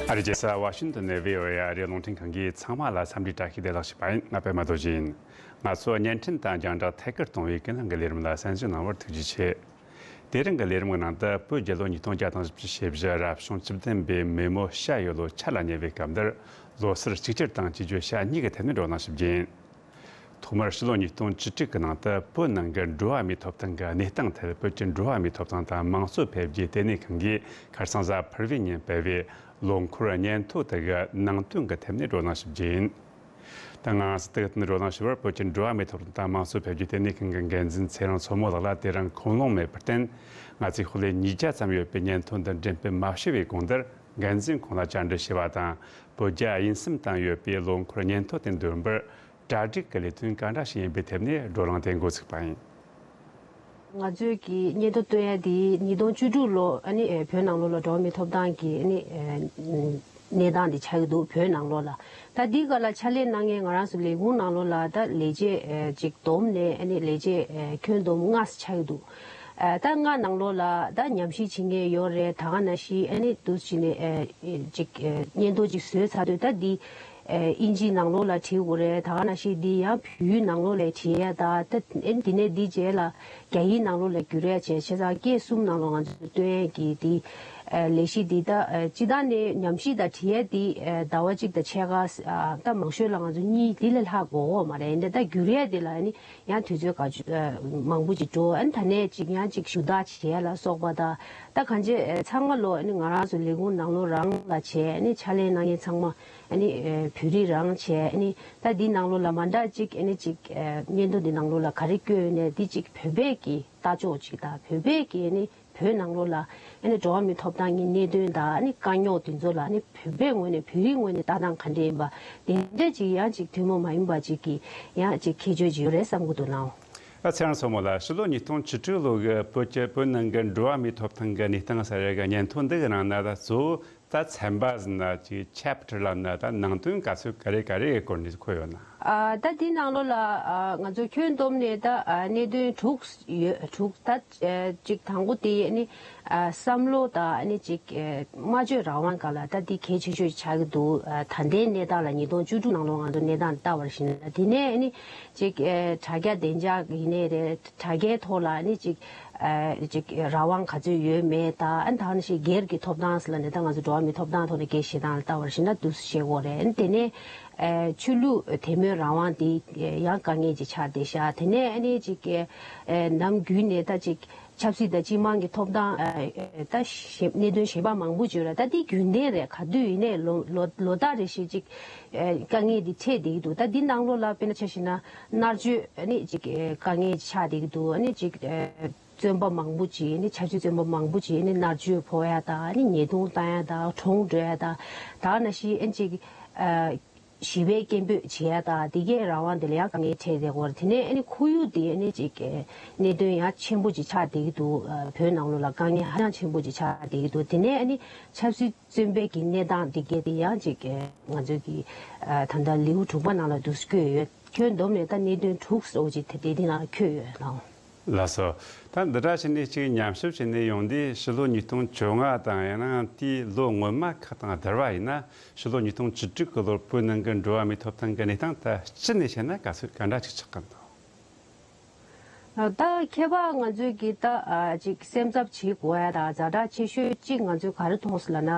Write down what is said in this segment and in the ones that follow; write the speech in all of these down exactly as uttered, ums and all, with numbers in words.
ཨ་རིའི་རྒྱལ་ས་ཝ་ཤིང་ཏོན་ནས་བྷི་ཨོ་ཨེ་ཨ་རིའི་རླུང་འཕྲིན་ཁང་གིས་ཚང་མ་ལ་འཚམས་འདྲི་བཀྲ་ཤིས་བདེ་ལེགས་ཞུས་པ་ཡིན། ང་པད་མ་རྡོ་རྗེ་ཡིན། ང་ཚོ་བརྙན་འཕྲིན་དང་རྒྱང་བསྒྲགས་ཐད་ཀར་གཏོང་བའི་ཀུན་གླེང་གི་ལས་རིམ་ལ་གསན་གཟིགས་གནང་བར་ཐུགས་རྗེ་ཆེ། དེ་རིང་གི་ལས་རིམ་གྱི་ནང་དུ་བོད་རྒྱལ་ལོ་ཉིས་སྟོང་བརྒྱ་དང་བཞི་བཅུ་ཞེ་བཞི་རབ་བྱུང་བཅུ་བདུན་པའི་མེ་མོ་ཤ་ཡོས་ལོ་འཆར་ལ་ཉེ་བའི་སྐབས་འདིར་ལོ་སར་གཅིག་གྱུར་དང་བཅོས་བསྒྱུར་ཤ་གཉིས་ཀྱི་ཐད་ནས་བགྲོ་གླེང་ཞིབ་རྒྱས་ཡིན། ཐོག་མར་ཕྱི་ལོ་ཉིས་སྟོང་བཅུ་དྲུག་གི་ནང་དུ་བོད་ནང་གི་འགྲོ་བ་མིའི་ཐོབ་ཐང་གི་གནས་སྟངས་ཐད་བོད་ཀྱི་འགྲོ་བ་མིའི་ཐོབ་ཐང་དང་དམངས་གཙོ་འཕེལ་རྒྱས་ལྟེ་གནས་ཁང་གིས་ཁ་སང་གཟའ་ཕུར་བུའི་ཉིན་སྤེལ་བའི་ལོ་འཁོར་སྙན་ཐོ་དེ་གི་ནང་དོན་གྱི་ཐད་ནས་བགྲོ་གླེང་ཞིབ་རྒྱས་ཡིན། ད་ང་ང་ཚོ་དེ་གི་ཐད་ནས་བགྲོ་གླེང་ཞུ་བར་བོད་ཀྱི་འགྲོ་བ་མིའི་ཐོབ་ཐང་དང་དམངས་གཙོ་འཕེལ་རྒྱས་ལྟེ་གནས་ཁང་གི་འགན་འཛིན་ཚེ་རིང་མཚོ་མོ་ལགས་ལ་དེ་རིང་ཁོམ་ལོང་མེད་པར་བརྟེན། ང་ཚོས་ཤོག་ལྷེ་ཉིས་བརྒྱ་ཙམ་ཡོད་པའི་སྙན་ཐོ་འདི་འགྲེམས་སྤེལ་མ་ཞུ་བའི་གོང་དེར་འགན་འཛིན་ཁོང་ལ་བཅར་འདྲི་ཞུས་པ་དང་། བོད་རྒྱ་དབྱིན་གསུམ་དང་ཡོད་པའི་ལོ་འཁོར་སྙན་ཐོ་དེ་འདོན་པར་གྲ་སྒྲིག་གི་ལས་དོན་ག་འདྲ་ཞིག་ཡིན་པའི་ཐད་ནས་བགྲོ་གླེང་དེ་འགོ་ཚུགས་པ་ཡིན། ང་ཚོས་ཀྱི་སྙན་ཐོ་བཏོན་ཡ་དེ་ཉིས་སྟོང་བཅུ་དྲུག་ལོ་ཨ་ནི་ཨེ་བོད་ནང་ལོགས་ལ་འགྲོ་བ་མིའི་ཐོབ་ཐང་གི་ཨ་ནི་ཨེ་གནས་སྟངས་དེ་ཆགས་ཀྱི་འདུག་བོད་ནང་ལོགས་ལ། ད་འདི་ག་ལ་ཕྱག་ལས་གནང་མཁན་ང་རང་ཚོ་ལས་ཁུངས་ནང་ལོགས་ལ་ད་ལས་བྱེད་ཨེ་ཅིག་བསྡོམས་ནས་ཨ་ནི་ལས་བྱེད་ཨེ་ཁྱོན་བསྡོམས་ལྔ་ཙམ་ཆགས་ཀྱི་འདུག་ཨེ་ད་ལྔ་ནང་ལོགས་ལ་ད་ཉམས་ཞིབ་བྱེད་མཁན་ཡོད་རེད། ད་ག་ནང་བཞིན་ཨ་ནི་འདུག་བྱས་ནས་ཨེ་ཅིག་ཨེ་སྙན་ཐོ་ཅིག་བཟོས་ཚར་དུས་ད་འདི། ཨིན་ཇིའི་ནང་ལོགས་ལ་བྲིས་དགོས་རེད། ད་ག་ནང་བཞིན་འདི་ཡང་བོད་ཡིག་ནང་ལོགས་ལ་བྲིས་ཡ་ད་ད་ཨེ་འདི་ནས་འདི་རྗེས་ལ་རྒྱ་ཡིག་ནང་ལོགས་ལ་བསྒྱུར་ཡ་བྱས་བྱས་ཙང་སྐད་གསུམ་ནང་ལོགས་ང་ཚོ་སྟོན་ཡ་གི་འདི་ལས་གཞི་འདི་ད་སྤྱི་བཏང་ནས་ཉམས་ཞིབ་དང་བྲིས་ཡ་འདི་ཟླ་བ་གཅིག་དང་ཕྱེད་ཀ་ད་མང་ཤོས་ལ་ང་ཚོ་གཉིས་འདི་ལས་ལྷག་དགོས་ཀྱི་མ་རེད། འདི་ད་བསྒྱུར་ཡ་འདི་ལ་ནི་ཡང་དུས་ཚོད་ག་ཚོད་མང་པོ་ཅིག་འགྲོ། ཨ་ནི་ད་ནས་ཅིག་ཡང་ཅིག་ཞུ་དག་བྱེད་ཡ་ལ་སོགས་པ་ད་ད་གང་ཅི་ཚང་མ་ལོ་ཨ་ནི་ང་རང་ཚོ་ལས་ཁུངས་ནང་ལོགས་རང་ལ་བྱས་ཨ་ནི་ཕྱག་ལས་གནང་མཁན་ཚང་མ། ཨ་ནི་ཨེ་བོད་རིགས་རང་བྱས། ཨ་ནི་ད་འདི་ནང་ལོགས་ལ་མ་འདྲ་ཅིག་ཨ་ནི་ཅིག་ཨེ་སྙན་ཐོ་འདི་ནང་ལོགས་ལ་ག་རེ་བཀོད་ཡོད་ནས་འདི་ཅིག་བོད་པའི་གི་ལྟ་ཕྱོགས་ཅིག་དང་བོད་པའི་གི་ཨ་ནི་བོད་ནང་ལོགས་ལ་ཨ་ནི་འགྲོ་བ་མིའི་ཐོབ་ཐང་གི་གནད་དོན་དང་ཨ་ནི་དཀའ་རྙོག་འདི་ཚོ་ལ་ཨ་ནི་བོད་པའི་ངོས་ནས་བོད་རིགས་ངོས་ནས་ལྟ་སྟངས་ག་འདྲ་ཡིན་པ་དེ་འདྲ་ཅིག་ཡང་ཅིག་ཐུན་མོང་མ་ཡིན་པ་ཅིག་གི་ཡང་ཅིག་ཁྱད་ཆོས་ཅིག་ཡོད་རེད་བསམ་གི་འདུག་ལགས། ཨ་ཚེ་རིང་མཚོ་མོ་ལགས། ཕྱི་ལོ་ཉིས་སྟོང་བཅུ་དྲུག་ལོ་གི་བོད་ཀྱི་བོད་ནང་གི་འགྲོ་བ་མིའི་ཐོབ་ཐང་གི་གནས་སྟངས་ཟེར་ཡ་གི་སྙན་ཐོ་འདི་གི་ནང་ན་ད་གཙོ་བོ། ད་ཚན་པ་ཟེར་ན་ཅིག་ཆེབ་ཊར་ལབ་ན་ད་ནང་དོན་ག་ཚོད་ག་རེ་ག་རེ་གི་སྐོར་ནས་འཁོད་ཡོད་ན། ཨ་ད་འདི་ནང་ལོགས་ལ་ཨ་ང་ཚོ་ཁྱོན་བསྡོམས་ནས་ད་ཨ་གནད་དོན་དྲུག་ཡོད། དྲུག་ད་ཨ་ཅིག་དང་པོ་དེ་ཨ་ནི་ཨ་བསམ་བློ་དང་ཨ་ནི་ཅིག་ཨ་སྨྲ་བརྗོད་རང་དབང་སྒང་ལ་ད་འདི་གལ་ཆེ་ཤོས་ཆགས་ཀྱི་འདུག་ཨ་ད་ལྟའི་གནས་སྟངས་ལ་ཉིས་སྟོང་བཅུ་དྲུག་ནང་ལོགས་ང་ཚོ་གནས་སྟངས་ལྟ་བར་ཞིག་ན་དེ་ནས་ཨ་ནི་ཅིག་ཨ་དྲ་རྒྱ་བདེ་འཇགས་ཡིན་ནའི་རེད། དྲ་རྒྱའི་ཐོག་ལ་ཨ་ནི་ཅིག་ཨ་ཅིག་རང་དབང་ག་ཚོད་ཡོད་མེད་དང་། ཨ་ནི་ད་ག་ནང་བཞིན་སྒེར་གྱི་ཐོབ་ཐང་ཟེར་ལབ་ནས་ད་ང་ཚོ་འགྲོ་བ་མིའི་ཐོབ་ཐང་ཐོག་ནས་སྐད་བཤད་སྟངས་ལ་ལྟ་བར་ཞིག་ན་འདུག་སེ་བཤད་དགོས་རེད། ཨ་ནི་དེ་ནས་ཨ་ཆོས་ལུགས་དད་མོས་རང་དབང་དེ་ཡང་དཀའ་ངལ་ཅིག་ཆགས་བསྡད་ཤག་དེ་ནས་ཨ་ནི་ཅིག་ཨ་ནམ་རྒྱུན་ནས་ད་ཅིག་ཆབ་སྲིད་དང་སྤྱི་དམངས་ཀྱི་ཐོབ་ཐང་ཨ་ད་གནད་དོན་གཞན་པ་མང་པོ་ཅིག་ཡོད་རེད། ད་དེ་རྒྱུན་ལྡན་རེད། ག་དུས་ཡིན་ནའི་ལོ་ལོ་ལོ་ལྟར་རེ་བཞིན་ཅིག་ཨ་དཀའ་ངལ་དེ་འཕྲད་བསྡད་ཀྱི་འདུག་ད་འདི་ནང་ལོགས་ལ་དཔེར་ན་ཆ་བཞག་ན་མནར་གཅོད་ཨ་ནི་ཅིག་ཨ་དཀའ་ངལ་ཆགས་བསྡད་ཀྱི་འདུག་ཨ་ནི་ཅིག་ཨ། བཙོན་པ་མང་པོ་ཅིག་ནི་ཆབ་སྲིད་བཙོན་པ་མང་པོ་ཅིག་ནི་མནར་གཅོད་ཕོག་ཡ་དང་ནི་ཉེས་རྡུང་བཏང་ཡ་དང་གྲོངས་འགྲོ་ཡ་དང་ད་ག་ནང་བཞིན་ཨ་ཅིག་ཨ་ཞི་བའི་སྐད་འབོད་བྱེད་ཡ་དང་དེ་གའི་རང་དབང་དེ་ལ་ཡང་དཀའ་ངལ་འཕྲད་བསྡད་ཡོད་རེད། དེ་ནས་ཨ་ནི་ཁོར་ཡུག་དེ་ཨ་ནི་ཅིག་གནད་དོན་ཡང་ཆེན་པོ་ཅིག་ཆགས་བསྡད་ཀྱི་འདུག་བོད་ནང་ལོགས་ལ་དཀའ་ངལ་ཧ་ཅང་ཆེན་པོ་ཅིག་ཆགས་བསྡད་ཀྱི་འདུག་དེ་ནས་ཨ་ནི་ཆབ་སྲིད་བཙོན་པའི་གི་གནས་སྟངས་དེ་གའི་དེ་ཡང་ཅིག་ང་ཚོའི་གི་ད་ལྟ་ལེའུ་དྲུག་པ་ནང་ལ་འདུག་སེ་བཀོད་ཡོད། ཁྱོན་བསྡོམས་ནས་ད་གནད་དོན་དྲུག་ཙམ་ཅིག་དེ་དེ་ནང་ལ་འཁོད་ཡོད་ལགས། ལགས་སོ། ད་འདི་འདྲ་བྱས་ནས་གཅིག་ཉམས་ཞིབ་བྱས་ནས་ཡོང་དུས་ཕྱི་ལོ་ཉིས་སྟོང་བཅོ་ལྔ་དང་ཡང་ན་དེའི་ལོ་སྔོན་མ་ཁག་དང་བསྡུར་བ་ཡིན་ན་ཕྱི་ལོ་ཉིས་སྟོང་བཅུ་དྲུག་གི་ལོར་བོད་ནང་གི་འགྲོ་བ་མིའི་ཐོབ་ཐང་གི་གནས་སྟངས་ད་སྤྱི་ནས་བཤད་ན་ག་ཚོད་ག་འདྲ་ཅིག་ཆགས་ཀྱི་འདུག་ད་ཁྱད་པར་ང་ཚོས་ཀྱི་ད་ཅིག་སེམས་འཚབ་བྱེད་དགོས་ཡ་ད་ཛ་དྲག་ཆེ་ཤོས་གཅིག་ང་ཚོས་ག་རེ་མཐོང་སོང་ལབ་ན།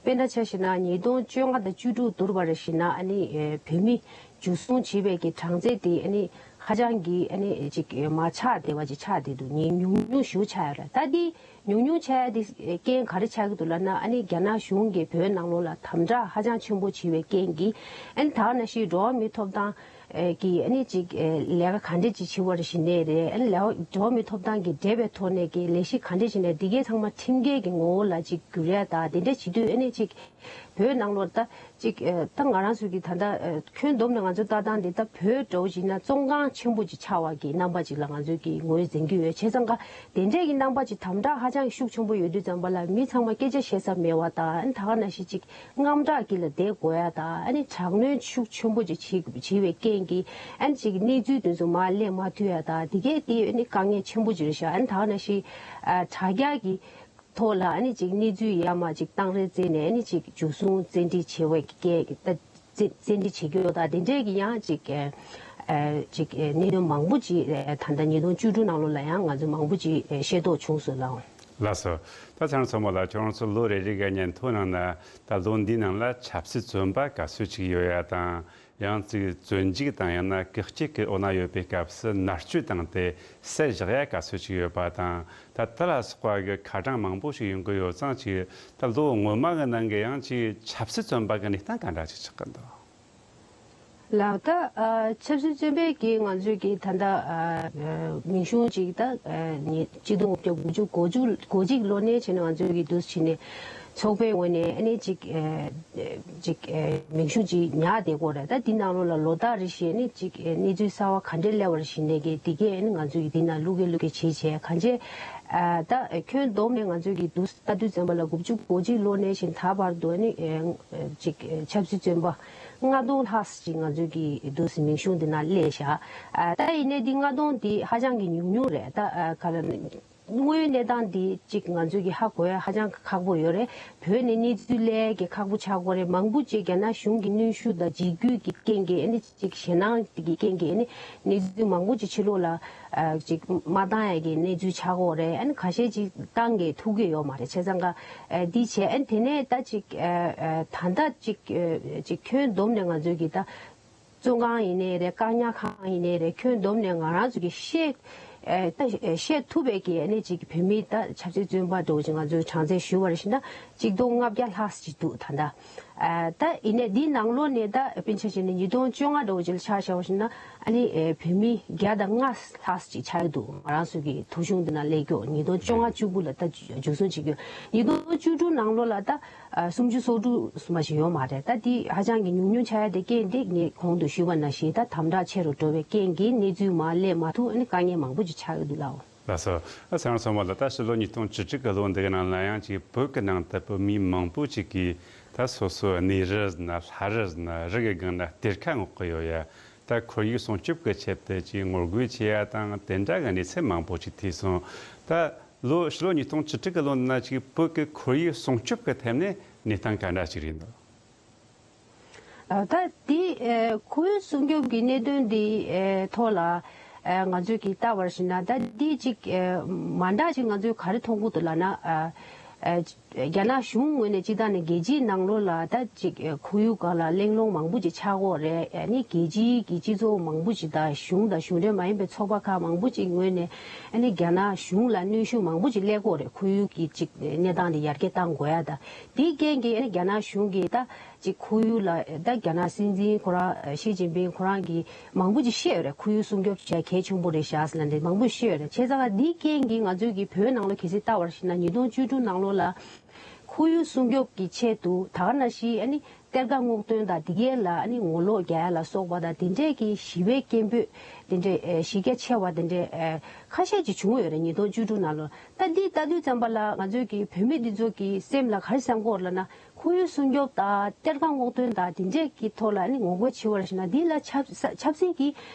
དཔེར་ན་ཆ་བཞག་ན་ཉིས་སྟོང་བཅོ་ལྔ་དང་བཅུ་དྲུག་བསྡུར་བ་རེ་བཞིན་ན་ཨ་ནི་བོད་མི་འཇུ་བཟུང་བྱས་པའི་གི་གྲངས་ཚད་དེ་ཨ་ནི་ཧ་ཅང་གི་ཨ་ནི་ཅིག་མར་ཆག་བསྡད་པ་ཅིག་ཆགས་བསྡད་འདུག་ཉེ་ཉུང་ཉུང་ཞེ་པོ་ཆགས་ཡོད་རེད། ད་འདི་ཉུང་ཉུང་ཆགས་ཡ་དེ་རྐྱེན་ག་རེ་ཆགས་ཀྱི་འདུག་ལབ་ན་ཨ་ནི་རྒྱ་ནག་གཞུང་གིས་བོད་ནང་ལོགས་ལ་དམ་དྲག་ཧ་ཅང་ཆེན་པོ་བྱས་པའི་རྐྱེན་གྱིས་ཨ་ནི་ད་ག་ནང་བཞིན་འགྲོ་བ་མིའི་ཐོབ་ཐང་གི་ཨ་ནི་ཅིག་ལས་ཀ་ག་འདྲས་ཅིག་བྱེད་པ་རེ་བཞིན་ནས་རེད། ཨ་ནི་ལས་འགྲོ་བ་མིའི་ཐོབ་ཐང་གི་འབྲེལ་བའི་ཐོག་ནས་ཀྱི་ལས་གཞི་ག་འདྲས་ཅིག་ནས་འདི་གའི་ཚང་མ་ཁྲིམས་འགལ་གྱི་ངོ་བོ་ལ་ཅིག་བསྒྱུར་ཡ་ད་དེ་འདྲས་བྱེད་དུས་ཨ་ནི་ཅིག་བོད་ནང་ལོགས་ད་ཅིག་ད་ང་རང་ཚོ་གི་ད་ལྟ་ཁྱོན་བསྡོམས་ནས་ང་ཚོ་ལྟ་སྟངས་འདི་ད་བོད་འདྲ་བོ་ཅིག་ན་བཙོན་ཁང་ཆེན་པོ་ཅིག་ཆགས་པ་གི་རྣམ་པ་ཅིག་ལ་ང་ཚོ་གི་ངོས་འཛིན་གྱི་ཡོད། བྱས་ཙང་ཀ་དེ་འདྲས་ཀྱི་རྣམ་པ་ཅིག་དམ་དྲག་ཧ་ཅང་ཤུགས་ཆེན་པོ་ཡོད་དུས་ཙམ་པ་ལ་མི་ཚང་མ་སྐད་ཆ་བཤད་ས་མེད་པ་དང་ཨ་ནི་ད་ག་ནང་བཞིན་ཅིག་དངངས་སྐྲག་གི་ལ་བསྡད་དགོས་ཡ་དང་ཨ་ནི་དྲག་གནོན་ཤུགས་ཆེན་པོ་ཅིག་བྱེད་བྱེད་པའི་རྐྱེན་གྱིས་ཨ་ནི་ཅིག་གནས་ཚུལ་དེ་ཚོ་མར་སླེབས་མ་ཐུབ་ཡ་དང་དེ་གའི་དེ་ཨ་ནི་དཀའ་ངལ་ཆེན་པོ་ཅིག་རེད་ཤག་ཨ་ནི་ད་ག་ནང་བཞིན་ཨ་དྲ་རྒྱ་གི་ ཐོག་ལ་ཨ་ནི་ཅིག་གནས་ཚུལ་ཡར་མར་ཅིག་བཏང་རེས་བྱས་ནས་ཨ་ནི་ཅིག་འཇུ་བཟུང་བཙན་ཁྲིད་བྱེད་པའི་སྐད་ད་བཙན་བཙན་ཁྲིད་བྱེད་རྒྱུ་དང་དེ་འདྲའི་གི་ཡང་ཅིག་ཨ་ཅིག་གནད་དོན་མང་པོ་ཅིག་ད་ལྟ་ཉིས་སྟོང་བཅུ་དྲུག་ནང་ལོགས་ལ་ཡང་ང་ཚོ་མང་པོ་ཅིག་ཤེས་རྟོགས་བྱུང་སོང་ལགས། ལགས་སོ། ད་ཚང་ཚང་མ་ལ་ཁྱོད་རང་ཚོ་ལོ་རེ་རེ་གི་སྙན་ཐོ་ནང་ན་ད་ལོ་འདིའི་ནང་ལ་ཆབ་སྲིད་བཙོན་པ་ག་ཚོད་ཅིག་ཡོད་ཡ་དང་། ཡང་ཅིག་བཙོན་འཇུག་དང་ཡང་ན་བཀག་སྐྱིལ་གྱི་འོག་ན་ཡོད་པའི་སྐབས་སུ་མནར་གཅོད་བཏང་སྟེ་བསད་བཞག་ཡ་ག་ཚོད་ཅིག་ཡོད་པ་དང་། ད་དེ་ལ་སོགས་པ་གི་ཁ་གྲངས་མང་པོ་ཞིག་ཡོང་གི་ཡོད་ཙང་ཅིག་ད་ལོ་སྔོན་མ་གི་ནང་གི་ཡང་ཅིག་ཆབ་སྲིད་བཙོན་པ་གི་གནས་སྟངས་ག་འདྲ་ཅིག་ཆགས་ཀྱི་འདུག་ལགས། ད་ཨ་ཆབ་སྲིད་བཙོན་པའི་གི་ང་ཚོའི་གི་ད་ལྟ་ཨ་ཨ་མིང་གཞུང་ཅིག་ད་ཨ་ཉི་སྤྱི་ལོ་ཆིག་སྟོང་དགུ་བརྒྱ་དགུ་བཅུ་གོ་གཅིག་ལོ་ནས་བྱས་ནས་ང་ཚོའི་གི་འདུག་སེ་བྱས་ནས་ཚོགས་པའི་ངོས་ནས་ཨ་ནི་ཅིག་ཨ་ཅིག་ཨ་མིང་གཞུང་ཅིག་ཉར་བསྡད་ཀྱི་ཡོད་རེད། ད་འདི་ནང་ལོགས་ལ་ལོ་ལྟར་རེ་བཞིན་ནི་ཅིག་ཨ་གནས་ཚུལ་གསར་བ་ག་འདྲ་སླེབས་པ་རེ་བཞིན་ནས་གི་འདི་གས་ཨ་ནི་ང་ཚོའི་གི་འདི་ན་བླུག་གི་བླུག་གི་བྱེད་བྱས་གང་བྱས་ཨ་ད་ཁྱོན་བསྡོམས་ནས་ང་ཚོའི་གི་འདུག་སེ་ལྟ་དུས་ཙམ་པ་ལ་དགུ་བཅུ་གོ་གཅིག་ལོ་ནས་བཞིན་ད་བར་དུ་ཨ་ནི་ཨ་ཅིག་ཨ་ཆབ་སྲིད་བཙོན་པ་ལྔ་སྟོང་ལྷག་ཅིག་ང་ཚོའི་གི་འདུག་སེ་མིང་གཞུང་འདི་ན་སླེབས་བཞག་ཨ་ད་ཡིན་ནའི་འདི་ལྔ་སྟོང་འདི་ཧ་ཅང་གི་ཉུང་ཉུང་རེད། ད་ཨ་ག་ལ་དངོས་ཡོད་གནས་སྟངས་འདི་གཅིག་ང་ཚོས་ཀྱི་ཧ་གོ་ཡ་ཧ་ཅང་ཁག་པོ་ཡོད་རེད། བོད་ནས་གནས་ཚུལ་སླེབས་ཀྱི་ཁག་པོ་ཆགས་ཀྱི་ཡོད་རེད། མང་པོ་ཅིག་རྒྱ་ནག་གཞུང་གི་གནོན་ཤུགས་དང་འཇིགས་སྐུལ་གྱི་རྐྱེན་གྱིས་ཨ་ནི་ཅིག་ཞེད་སྣང་གི་རྐྱེན་གྱིས་ཨ་ནི་གནས་ཚུལ་མང་པོ་ཅིག་ཕྱི་ལོགས་ལ་ཨ་ཅིག་མ་བཏང་ཡ་གི་གནས་ཚུལ་ཆགས་ཀྱི་ཡོད་རེད། ཨ་ནི་ཁ་ཤས་ཅིག་བཏང་གི་ཐུག་གི་ཡོད་མ་རེད། བྱས་ཙང་ཀ་ཨ་འདི་བྱས་ཨ་ནི་དེ་ནས་ད་ཅིག་ཨ་ཨ་ད་ལྟ་ཅིག་ཨ་ཅིག་ཁྱོན་བསྡོམས་ནས་ང་ཚོས་ཀྱི་ད། བཙོན་ཁང་ཡིན་ནའི་རེད། བཀག་ཉར་ཁང་ཡིན་ནའི་རེད། ཁྱོན་བསྡོམས་ནས་ང་རང་ཚོ་གི་ཤེས་ཨེ་ད་ཤེས་ཐུབ་པའི་གི་ཨ་ནི་ཅིག་བོད་མི་ད་ཆབ་སྲིད་བཙོན་པ་འདྲ་བོ་ཅིག་ང་ཚོས་གྲངས་ཚད་ཞུ་བ་རེད་ཞེ་ན་གཅིག་སྟོང་ལྔ་བརྒྱ་ལྷག་ཅིག་འདུག་ད་ལྟ་ཨ་ད་ཡིན་ནའི་འདི་ནང་ལོགས་ནས་ད་དཔེར་ན་ཆ་བཞག་ན་ཉིས་སྟོང་བཅོ་ལྔ་འདྲ་བོ་ཅིག་ལ་ཆ་བཞག་པ་ཞེ་ན་ཨ་ནི་ཨེ་བོད་མི་བརྒྱ་དང་ལྔ་ལྷག་ཅིག་ཆགས་ཀྱི་འདུག་ང་རང་ཚོ་གི་ཐོ་གཞུང་འདི་ན་སླེབས་ཀྱོག་ཉིས་སྟོང་བཅོ་ལྔ་བཅུ་དགུ་ལ་ད་འཇུ་བཟུང་བྱེད་ཀྱོག་ཉིས་སྟོང་བཅུ་དྲུག་ནང་ལོགས་ལ་ད། ཨ་སུམ་ཅུ་སོ་དྲུག་མ་ཞིག་ཡོད་མ་རེད། ད་འདི་ཧ་ཅང་གི་ཉུང་ཉུང་ཆགས་ཡ་དེ་རྐྱེན་དེ་ངས་གོང་དུ་ཞུས་པ་ནང་བཞིན་ད་དམ་དྲག་ཆེ་རུ་འགྲོ་བའི་རྐྱེན་གྱིས་གནས་ཚུལ་མར་སླེབས་མ་ཐུབ་ཨ་ནི་དཀའ་ངལ་མང་པོ་ཅིག་ཆགས་ཀྱི་འདུག་ལགས། ལགས་སོ། ཨ་ཚང་ཚང་མ་ལ་ད་ཕྱི་ལོ་ཉིས་སྟོང་བཅུ་དྲུག་གི་ལོ་འདི་གི་ནང་ལ་ཡང་ཅིག་བོད་ཀྱི་ནང་དུ་བོད་མི་མང་པོ་ཅིག་གིས་ད་སོ་སོའི་གནས་རི་ཟེར་ན་ལྷ་རི་ཟེར་ན་རི་གི་སྒང་ན་གཏེར་ཁ་སྔོག་གི་ཡོད་ཡ། ད་ཁོར་ཡུག་སྲུང་སྐྱོབ་ཀྱི་ཆེད་དུ་ཅིག་ངོ་རྒོལ་བྱེད་ཡ་དང་དེ་འདྲ་གི་གནས་ཚུལ་མང་པོ་ཅིག་ཐོས་སོང་། ད་ལོ་ཕྱི་ལོ་ཉིས་སྟོང་བཅུ་དྲུག་གི་ལོ་འདི་ན་ཅིག་བོད་ཀྱི་ཁོར་ཡུག་སྲུང་སྐྱོབ་ཀྱི་ཐད་ནས་གནས་སྟངས་ག་འདྲ་ཅིག་རེད་འདུག་ཨ་ད་དེ་ཨེ་ཁོར་ཡུག་སྲུང་སྐྱོབ་ཀྱི་གནད་དོན་འདི་ཨེ་ཐོག་ལ་ཨེ་ང་ཚོས་ཀྱིས་ལྟ་བར་ཞིག་ན་ད་འདི་ཅིག་ཨེ་མ་འདྲ་ཅིག་ང་ཚོས་ག་རེ་མཐོང་གི་འདུག་ལབ་ན་ཨ་ཨེ་རྒྱ་ནག་གཞུང་ངོས་ནས་སྤྱིར་བཏང་ནས་རྒྱལ་སྤྱིའི་ནང་ལོགས་ལ་ད་ཅིག་ཨེ་ཁོར་ཡུག་སྒང་ལ་གླེང་སློང་མང་པོ་ཅིག་ཆགས་ཀྱི་ཡོད་རེད། ཨ་ནི་རྒྱལ་སྤྱིའི་གི་སྤྱི་ཚོགས་མང་པོ་ཅིག་དང་གཞུང་དང་གཞུང་འབྲེལ་མ་ཡིན་པའི་ཚོགས་པ་ཁག་མང་པོ་ཅིག་ངོས་ནས་ཨ་ནི་རྒྱ་ནག་གཞུང་ལ་གནོན་ཤུགས་མང་པོ་ཅིག་སླེབས་ཀྱི་ཡོད་རེད། ཁོར་ཡུག་གི་ཅིག་གནས་སྟངས་དེ་ཡར་རྒྱས་བཏང་དགོས་ཡ་ད་དེའི་རྐྱེན་གྱིས་ཨ་ནི་རྒྱ་ནག་གཞུང་གིས་ད་ཅིག་ཁོར་ཡུག་ལ་ད་རྒྱ་ནག་སྲིད་འཛིན་ཁོ་རང་ཞི་ཅིན་ཕིང་ཁོ་རང་གིས་མང་པོ་ཅིག་བཤད་ཡོད་རེད། ཁོར་ཡུག་སྲུང་སྐྱོབ་བྱས་གལ་ཆེན་པོ་རེད་ཤག་ཟེར་ནས་མང་པོ་བཤད་ཡོད་རེད། བྱས་ཙང་འདིའི་རྐྱེན་གྱིས་ང་ཚོའི་གི་བོད་ནང་ལོགས་གལ་སྲིད་ལྟ་བར་ཞིག་ན་ཉིས་སྟོང་བཅུ་དྲུག་ནང་ལོགས་ལ་ཁོར་ཡུག་སྲུང་སྐྱོབ་ཀྱི་ཆེད་དུ་ད་ག་ནང་བཞིན་ཨ་ནི་གཏེར་ཁ་སྔོག་འདོན་དང་འདི་གའི་ལ་ཨ་ནི་ངོ་ལོག་རྒྱག་ཡ་ལ་སོགས་པ་དང་དེ་འདྲས་ཀྱི་ཞི་བའི་སྐད་འབོད་དེ་འདྲས་ཨེ་གཞི་རྒྱ་ཆེ་བ་དེ་འདྲས་ཨེ་ཁ་ཤས་ཅིག་བྱུང་ཡོད་རེད། ཉིས་སྟོང་བཅུ་དྲུག་ནང་ལོགས་ད་འདི་ལྟ་དུས་ཙམ་པ་ལ་ང་ཚོའི་གི་བོད་མི་འདི་ཚོ་གི་སེམས་ལ་ག་རེ་བསམ་གྱི་ཡོད་རེད་ལབ་ན། ཁོར་ཡུག་སྲུང་སྐྱོབ་དང་གཏེར་ཁ་སྔོག་འདོན་དང་དེ་འདྲས་ཀྱི་ཐོག་ལ་ནི་ངོ་རྒོལ་བྱེད་པར་ཞིག་ན་འདི་ལ་ཆབ་ཆབ་སྲིད་ཀྱི་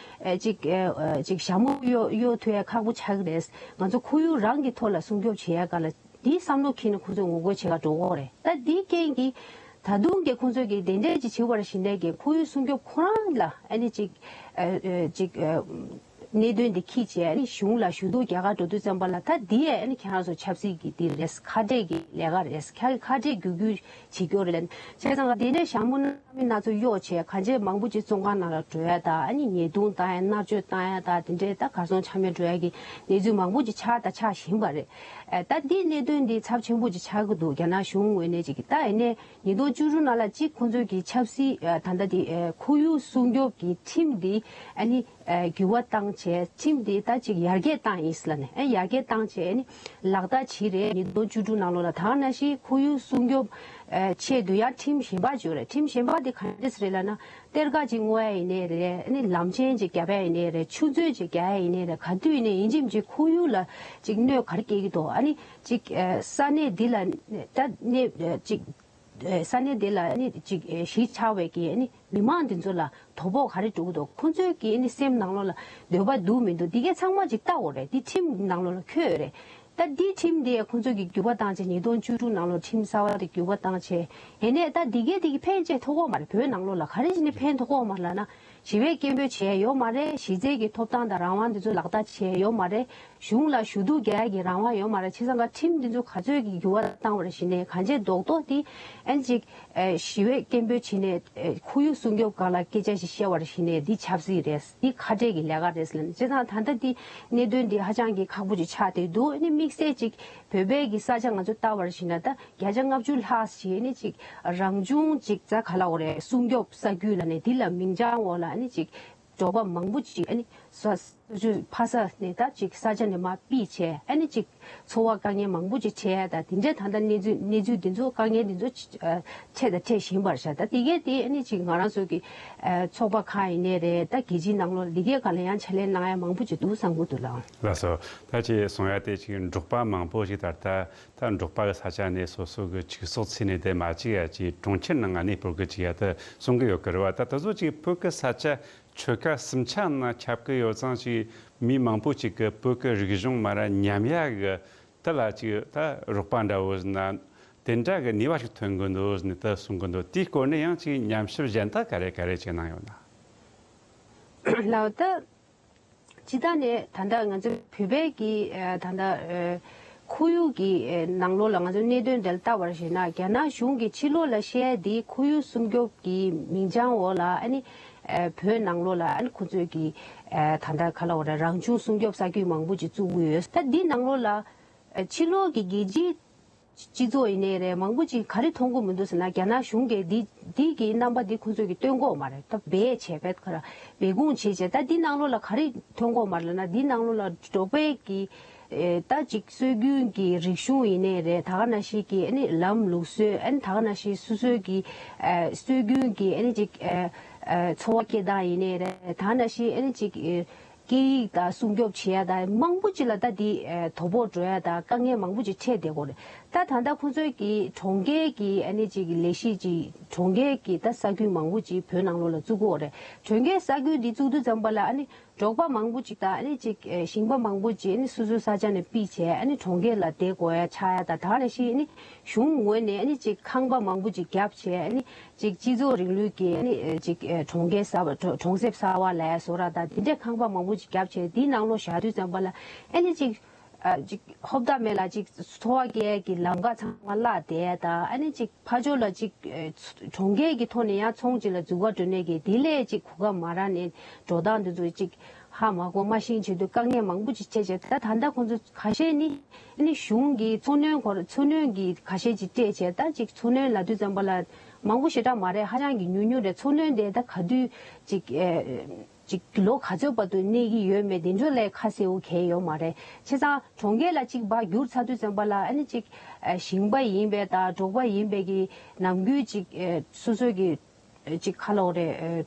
ཨེ་ཅིག་ཨེ་ཅིག་ཞྭ་མོ་གཡོ་གཡོ་ཐུབ་ཡ་ཁག་པོ་ཆགས་ཀྱི་རེད། ང་ཚོ་ཁོར་ཡུག་རང་གི་ཐོག་ལ་སྲུང་སྐྱོབ་བྱེད་ཡ་ག་ལ་འདིའི་བསམ་བློ་འཁྱེར་ནས་ཁོ་ཚོས་ངོ་རྒོལ་བྱེད་ག་འགྲོ་གི་རེད། ད་འདིའི་རྐྱེན་གྱིས་ད་དུང་གི་ཁོ་ཚོས་ཀྱི་དེ་འདྲས་ཅིག་བྱེད་པར་ཞིག་ནས་ཀྱི་ཁོར་ཡུག་སྲུང་སྐྱོབ་ཁོ་རང་ལ་ཨ་ནི་ཅིག་ཨེ་ཨེ་ཅིག་ཨེ། གནད་དོན་འདི་འཁྱེར་བྱས་ཨ་ནི་གཞུང་ལ་ཞུ་གཏུག་རྒྱག་གར་འགྲོ་དུས་ཙམ་པ་ལ་ད་འདི་ཨ་ནི་ཁྱེད་རང་ཚོ་ཆབ་སྲིད་ཀྱི་འདི་རེད། ཁ་བྲལ་གྱི་ལས་ཀ་རེད། ཁྱེད་ཀྱི་ཁ་བྲལ་རྒྱུག་རྒྱུག་བྱེད་རྒྱུ་རེད། བྱས་ཙང་དེ་འདྲའི་ཞྭ་མོ་སྣ་མིན་སྣ་ཚོགས་གཡོག་བྱས་གང་ཅི་མང་པོ་ཅིག་བཙོན་ཁང་ནང་ལ་འགྲོ་ཡ་ད་ཨ་ནི་ཉེས་རྡུང་བཏང་ཡ་མནར་གཅོད་བཏང་ཡ་ད་དེ་འདྲའི་ད་གར་སོང་ཆ་མེད་འགྲོ་ཡ་གི་གནས་ཚུལ་མང་པོ་ཅིག་ཆགས་ད་ཆགས་བཞིན་པ་རེད། ད་འདི་གནད་དོན་འདི་ཚབས་ཆེན་པོ་ཅིག་ཆགས་ཀྱི་འདུག་རྒྱ་ནག་གཞུང་ངོས་ནས་ཅིག་ད་ཨ་ནི། ཉིས་སྟོང་བཅུ་དྲུག་ནང་ལ་གཅིག་ཁོང་ཚོས་ཀྱི་ཆབ་སྲིད་ཨ་ད་ལྟ་དེ་ཨ་ཁོར་ཡུག་སྲུང་སྐྱོབ་ཀྱི་ཁྲིམས་འདི་ཨ་ནི་ཨ་འགྱུར་བ་བཏང་བྱས་ཁྲིམས་འདི་ད་ཅིག་ཡར་རྒྱས་བཏང་ཡིན་ཟེར་ལབ་ནས་ཨ་ཡར་རྒྱས་བཏང་བྱས་ཨ་ནི་ལག་བསྟར་བྱེད་རེད། ཉིས་སྟོང་བཅུ་དྲུག་ནང་ལོགས་ལ་ད་ག་ནང་བཞིན་ཁོར་ཡུག་སྲུང་སྐྱོབ་ཨ་ཆེད་དུ་ཡང་ཁྲིམས་གཞན་པ་ཅིག་ཡོད་རེད། ཁྲིམས་གཞན་པ་དེ་ག་འདྲ་ཟེར་རེད་ལབ་ན་གཏེར་ཁ་ཅིག་སྔོག་ཡ་ཡིན་ནའི་རེད། ཨ་ནི་ལམ་ཆེན་ཅིག་བརྒྱབ་ཡ་ཡིན་ནའི་རེད། ཆུ་མཛོད་ཅིག་བརྒྱབ་ཡ་ཡིན་ནའི་རེད། ག་དུས་ཡིན་ནའི་ཡིན་གཅིག་མིན་གཅིག་ཁོར་ཡུག་ལ་ཅིག་གནོད་ག་རེ་སྐྱེལ་གྱི་འདུག་ཨ་ནི་ཅིག་ཨ་ས་གནས་འདི་ལ་ད་གནས་ཅིག་ས་གནས་དེ་ལ་ནི་ཅིག་གཞིས་ཆགས་པའི་གི་ནི་མི་མང་འདི་ཚོ་ལ་དོ་ཕོག་ག་རེ་འགྲོ་གི་འདུག་ཁོ་ཚོའི་གི་ནི་སེམས་ནང་ལོགས་ལ་འདོད་པ་འདུག་མི་འདུག་འདི་གའི་ཚང་མ་ཅིག་ལྟ་དགོས་རེད། འདི་ཁྲིམས་ནང་ལོགས་ལ་འཁོད་ཡོད་རེད། ད་འདི་ཁྲིམས་དེ་ཁོང་ཚོས་ཀྱི་འགྱུར་བ་བཏང་བྱས། ཉིས་སྟོང་བཅུ་དྲུག་ནང་ལོགས་ཁྲིམས་གསར་བ་དེ་འགྱུར་བ་བཏང་བྱས། ཡིན་ནའི་ད་འདི་གས་དེ་གི་ཕན་ཅིག་ཐོགས་ཀྱི་ཡོད་མ་རེད། བོད་ནང་ལོགས་ལ་ག་རེ་བྱས་ནས་ཕན་ཐོགས་ཀྱི་ཡོད་མ་རེད་ལབ་ན། ཞི་བའི་སྐད་འབོད་བྱས་ཡོད་མ་རེད། གཞི་རྩའི་གི་ཐོབ་ཐང་དང་རང་དབང་དེ་ཚོ་ལག་བསྟར་བྱས་ཡོད་མ་རེད། གཞུང་ལ་ཞུ་གཏུག་རྒྱག་ཡ་གི་རང་དབང་ཡོད་མ་རེད། བྱས་ཙང་ཁྲིམས་འདི་ཚོ་ག་ཚོད་ཀྱི་འགྱུར་བ་བཏང་བ་རེད་ཞུས་ནའི་གང་ཅི་རྡོག་རྡོག་དེ་ཨན་ཅིག་ཨེ་ཞི་བའི་སྐད་འབོད་བྱས་ནས་ཨེ་ཁོར་ཡུག་སྲུང་སྐྱོབ་སྒང་ལ་སྐད་ཆ་ཞིག་བཤད་པ་རེད་ཞུས་ནའི་འདི་ཆབ་སྲིད་རེད། འདི་ཁ་བྲལ་གྱི་ལས་ཀ་རེད་ཟེར་ལབ་ནས། བྱས་ཙང་ད་ལྟ་འདི་གནད་དོན་འདི་ཧ་ཅང་གི་ཁག་པོ་ཅིག་ཆགས་བསྡད་འདུག་ཨ་ནི་དམིགས་བསལ་ཅིག་བོད་པའི་གི་ས་ཆ་ང་ཚོ་ལྟ་བ་རེད་ཞུས་ན་ད་བརྒྱ་ཆ་ལྔ་བཅུ་ལྷག་ཞིག་ཨ་ནི་ཅིག་རང་བྱུང་ཅིག་ད་ག་ལབ་དགོས་རེད། སྲུང་སྐྱོབ་ས་ཁུལ་ལབ་ནས་འདི་ལ་མིང་བྱང་འོག་ལ་ཨ་ནི་ཅིག་འབྲོག་པ་མང་པོ་ཅིག་ཨ་ནི་ས་ས་ཆ་ཕ་ས་ནས་ད་ཅིག་ས་ཆ་ནས་མར་ཕུད་བྱས། ཨ་ནི་ཅིག་འཚོ་བ་དཀའ་ངལ་མང་པོ་ཅིག་འཕྲད་ཡ། ད་དེ་འདྲའི་ད་ལྟ་གནས་ཚུལ་གནས་ཚུལ་འདི་ཚོ་དཀའ་ངལ་འདི་ཚོ་ཅི་ཨ་འཕྲད་དང་འཕྲད་བཞིན་པ་རེད་ཤག་ད་དེ་གས་དེ་ཨ་ནི་ཅིག་ང་རང་ཚོ་གི་ཨ་ཚོགས་པ་ཁག་ཡིན་ནའི་རེད། ད་རྒྱལ་སྤྱིའི་ནང་ལོགས་འདི་གས་སྒང་ལ་ཡང་ཕྱག་ལས་གནང་ཡ་མང་པོ་ཅིག་འདུག་བསམ་གྱི་འདུག་ལགས། ལགས་སོ། ད་ཅིག་གསུང་ཡ་དེ་ཅིག་འབྲོག་པ་མང་པོ་ཞིག་ད་ལྟ་ད་འབྲོག་པ་གི་ས་ཆ་ནས་སོ་སོ་གི་ཕྱུགས་ཟོག་འཚོས་ནས་དེ་མ་ཅིག་ཡ་ཅིག་གྲོང་ཁྱེར་ནང་གནས་སྤོར་གི་ཅིག་ཡ་ད་གསུང་གི་ཡོད་གི་རེད་བ། ད་ད་གཟོད་ཅིག་བོད་གི་ས་ཆ་ཆོལ་ཁ་གསུམ་ཆ་ནང་ཁྱབ་ཀྱི་ཡོད་ཙང་ཅིག་མི་མང་པོ་ཅིག་གི་བོད་ཀྱི་རིག་གཞུང་མ་ར་ཉམས་ཡ་གི་དེ་ལ་ཅིག་ད་རོགས་པ་འདྲ་བོ་ཟེར་ན་དེ་འདྲ་གི་ནུས་པ་ཞིག་ཐོན་གི་འདུག་ཟེར་ནས་ད་གསུང་གི་འདུག་དེའི་སྐོར་ནས་ཡང་ཅིག་ཉམས་ཞིབ་གཞན་དག་ག་རེ་ག་རེ་བྱས་གནང་ཡོད་ན། ལགས། ད་སྤྱིར་བཏང་ནས་ད་ལྟ་ང་ཚོ་བོད་པའི་གི་ཨ་ད་ལྟ་ཨ་ཁོར་ཡུག་གི་ཨ་ནང་ལོགས་ལ་ང་ཚོ་གནད་དོན་དེ་ལ་ལྟ་བར་བྱས་ན། རྒྱ་ནག་གཞུང་གིས་ཕྱི་ལོགས་ལ་བཤད་དེ་ཁོར་ཡུག་སྲུང་སྐྱོབ་ཀྱི་མིང་བྱང་འོག་ལ་ཨ་ནི་ཨ་བོད་ནང་ལོགས་ལ་ཨ་ནི་ཁོ་ཚོས་ཀྱི་ཨ་ད་ལྟ་ག་ལབ་དགོས་རེད། རང་བྱུང་སྲུང་སྐྱོབ་ས་ཁུལ་མང་པོ་ཅིག་བཙུགས་ཀྱི་ཡོད། ད་འདི་ནང་ལོགས་ལ་ཨ་ཕྱི་ལོགས་ཀྱི་རྒྱལ་སྤྱིའི་སྤྱི་ཚོགས་ཡིན་ནའི་རེད། མང་པོ་ཅིག་ག་རེ་མཐོང་གི་མི་འདུག་ཟེར་ན། རྒྱ་ནག་གཞུང་གིས་འདི་འདི་གི་རྣམ་པ་འདི་ཁོང་ཚོས་ཀྱིས་སྟོན་གྱི་ཡོད་མ་རེད། ད་སྦས་བྱས་པའི་ཁར་སྦས་སྐུང་བྱས་བྱས། ད་འདི་ནང་ལོགས་ལ་ག་རེ་མཐོང་གི་ཡོད་མ་རེད་ལབ་ན། འདི་ནང་ལོགས་ལ་འབྲོག་པའི་གི་ཨེ་ད་ཅིག་སྲོལ་རྒྱུན་གྱི་རིག་གཞུང་ཡིན་ནའི་རེད། ད་ག་ནང་བཞིན་གྱི་ཨ་ནི་ལམ་ལུགས་སྲོལ། ཨ་ནི་ད་ག་ནང་བཞིན་སོ་སོའི་གི་ཨེ་སྲོལ་རྒྱུན་གྱི་ཨ་ནི་ཅིག་ཨེ་ཨེ་འཚོ་བ་སྐྱེལ་སྟངས་ཡིན་ནའི་རེད། ད་ག་ནང་བཞིན་ཨ་ནི་ཅིག་ཨེ་སྐད་ཡིག་དང་སྲུང་སྐྱོབ་བྱེད་ཡ་དང་མང་པོ་ཅིག་ལ་ད་འདི་ཨེ་དོ་ཕོག་འགྲོ་ཡ་དང་དཀའ་ངལ་མང་པོ་ཅིག་འཕྲད་བསྡད་ཀྱི་ཡོད་རེད། ད་ད་ལྟ་ཁོང་ཚོའི་གི་གྲོང་ཁྱེར་གྱི་ཨ་ནི་ཅིག་ལས་གཞི་ཅིག་གྲོང་ཁྱེར་གྱི་ད་ས་ཁུལ་མང་པོ་ཅིག་བོད་ནང་ལོགས་ལ་བཙུགས་ཀྱི་ཡོད་རེད། གྲོང་ཁྱེར་ས་ཁུལ་འདི་བཙུགས་དུས་ཙམ་པ་ལ་ཨ་ནི་འབྲོག་པ་མང་པོ་ཅིག་དང་ཨ་ནི་ཅིག་ཨེ་ཞིང་པ་མང་པོ་ཅིག་ཨ་ནི་སོ་སོའི་ས་ཆ་ནས་ཕུད་བྱས་ཨ་ནི་གྲོང་ཁྱེར་ལ་བསྡད་དགོས་ཡ་ཆགས་ཡ་དང་། ད་ག་ནང་བཞིན་ཨ་ནི་གཞུང་ངོས་ནས་ཨ་ནི་ཅིག་ཁང་པ་མང་པོ་ཅིག་བརྒྱབ་བྱས་ཨ་ནི་ཅིག་སྤྱི་ཚོགས་རིང་ལུགས་ཀྱི་ཨ་ནི་ཅིག་ཨེ་གྲོང་ཁྱེར་གསར་པ་གྲོང་གྲོང་གསེབ་གསར་པ་ལབ་ཡ་བཟོ་འདྲ་དང་། དེ་འདྲའི་ཁང་པ་མང་པོ་ཅིག་བརྒྱབ་བྱས་དེའི་ནང་ལོགས་བཞག་དུས་ཙམ་པ་ལ་ཨ་ནི་ཅིག་ཨ་ཅིག་ཧོབ་ཏ་མེད་ལ་ཅིག་འཚོ་བ་སྐྱེལ་ཡ་གི་ལམ་ཁ་ཚང་མ་བརླག་བསྡད་ཡ་དང་། ཨ་ནི་ཅིག་ཕར་ཕྱོགས་ལ་ཅིག་ཨེ་གྲོང་ཁྱེར་གྱི་ཐོག་ནས་ཡང་ཚོང་ཅིག་ལ་འཛུགས་ག་འགྲོ་ནས་ཀྱི་དེ་ལས་ཅིག་གོ་སྐབས་མ་རག་ནས་འགྲོ་སྟངས་དེ་ཚོ་ཅིག་ཧ་མ་གོ་མ་ཤེས་བྱེད་དུས་དཀའ་ངལ་མང་པོ་ཅིག་འཕྲད་བྱས། ད་ད་ལྟ་ཁོང་ཚོ་ཁ་ཤས་ནི་ཨ་ནི་གཞུང་གི་འཚོ་སྣོན་སྐོར་འཚོ་སྣོན་གྱི་ཁ་ཤས་ཅིག་སྤྲད་བྱས། ད་ཅིག་འཚོ་སྣོན་ལབ་དུས་ཙམ་པ་ལ་མང་པོ་ཞེ་དྲག་མ་རེད། ཧ་ཅང་གི་ཉུང་ཉུང་རེད། འཚོ་སྣོན་དེ་ད་ག་དུས་ཅིག་ཨེ་ཅིག་ལོ་ག་ཚོད་བར་དུ་གནས་ཀྱི་ཡོད་མེད་དེ་ཚོ་ལས་ཁ་གསལ་པོ་གང་ཡང་ཡོད་མ་རེད། བྱས་ཙང་གྲོང་ཁྱེར་ལ་ཅིག་ཕར་བསྒྱུར་ཚར་དུས་ཙམ་པ་ལ་ཨ་ནི་ཅིག་ཨེ་ཞིང་པ་ཡིན་པའི་དང་འབྲོག་པ་ཡིན་པའི་གི་ནམ་རྒྱུན་ཅིག་ཨེ་སོ་སོའི་གི་ཅིག་ག་ལབ་དགོས་རེད། ཨེ་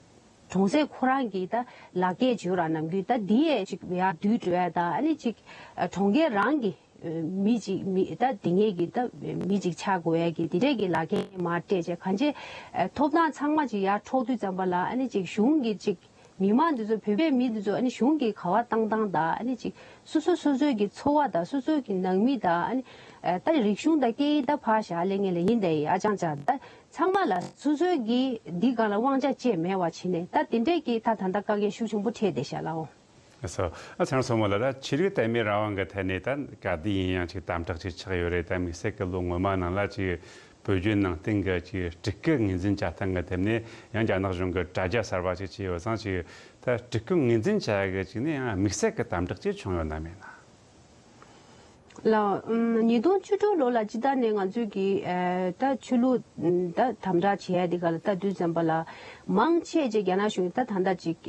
གྲོང་གསེབ་ཁོ་རང་གི་ད་ལག་སྐྱེས་བྱོས་ར་ནམ་རྒྱུན་ད་འདི་ཡས་ཅིག་ཡར་བསྡུས་འགྲོ་ཡ་ད་ཨ་ནི་ཅིག་ཨེ་གྲོང་ཁྱེར་རང་གི་ཨེ་མི་ཅིག་མི་ད་དེ་ངེད་ཀྱི་ད་མི་ཅིག་ཆགས་དགོས་ཡ་གི་དེ་འདྲས་ཀྱི་ལག་སྐྱེས་མར་སྤྲད་བྱས་གང་བྱས་ཨེ་ཐོབ་ཐང་ཚང་མ་ཅིག་ཡར་འཕྲོག་དུས་ཙམ་པ་ལ་ཨ་ནི་ཅིག་གཞུང་གི་ཅིག་མི་མང་འདི་ཚོ་བོད་པའི་མི་འདི་ཚོ་ཨ་ནི་གཞུང་གི་ག་པར་བཏང་སྟངས་དང་ཨ་ནི་ཅིག་སོ་སོ་སོ་སོའི་གི་འཚོ་བ་དང་སོ་སོའི་གི་ནང་མི་དང་ཨ་ནི་ཨེ་ད་རིག་གཞུང་དང་སྐད་ཡིག་ད་ཕར་བཞག་ལས་ངན་ལ་ཡིན་ད་ཡི་ཨ་ཅང་ཅང་ད། ཚང་མ་ལ་སོ་སོའི་གི་འདི་སྒང་ལ་དབང་ཆ་ཅིག་མེད་པ་བྱས་ནས་ད་དེ་འདྲས་ཀྱི་ད་ད་ལྟ་དཀའ་ངལ་ཤུགས་ཆེན་པོ་འཕྲད་བསྡད་ཤག་ལགས། ཨ་སོ། ཨ་ཚང་སོ་མོ་ལ་ད་ཆོས་ལུགས་དད་མོས་རང་དབང་གི་ཐད་ནས་ད་ག་དུས་ཡིན་ཡང་ཅིག་དམ་དྲག་ཅིག་ཆགས་ཡོད་རེད། ད་དམིགས་བསལ་གི་ལོ་སྔོན་མ་ནང་ལ་ཅིག་བོད་བརྒྱུད་ནང་བསྟན་གི་ཅིག་སྤྲུལ་སྐུ་ངོས་འཛིན་བྱ་སྟངས་གི་ཐད་ནས་ཡང་རྒྱ་ནག་གཞུང་གི་དྲ་རྒྱ་གསར་པ་ཅིག་བྱས་ཡོད་ཙང་ཅིག་ད་སྤྲུལ་སྐུ་ངོས་འཛིན་བྱ་ཡ་གི་ཅིག་ནས་ཡང་དམིགས་བསལ་གི་དམ་དྲག་ཅིག་བྱུང་ཡོད་ན་མེད་ན། ལགས། ཉིས་སྟོང་བཅུ་དྲུག་ལོ་ལ་སྤྱིར་བཏང་ནས་ང་ཚོས་ཀྱི་ཨ་ད་ཆོས་ལུགས་ད་དམ་དྲག་བྱེད་ཡ་དེ་ག་ལ་ལྟ་དུས་ཙམ་པ་ལ་མང་ཆེ་ཅིག་རྒྱ་ནག་གཞུང་གིས་ད་ད་ལྟ་ཅིག་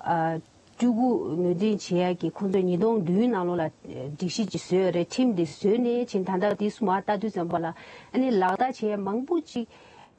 ཨ་སྤྲུལ་སྐུ་ངོས་འཛིན་བྱེད་ཡ་གི་ཁོང་ཚོས་ཉིས་སྟོང་བདུན་ནང་ལོགས་ལ་སྒྲིག་གཞི་ཅིག་བཟོས་ཡོད་རེད། ཁྲིམས་དེ་བཟོས་ནས་ཕྱིན། ད་ལྟ་དེ་སུ་མར་ལྟ་དུས་ཙམ་པ་ལ་ཨ་ནི་ལག་བསྟར་བྱེད་ཡ་མང་པོ་ཅིག་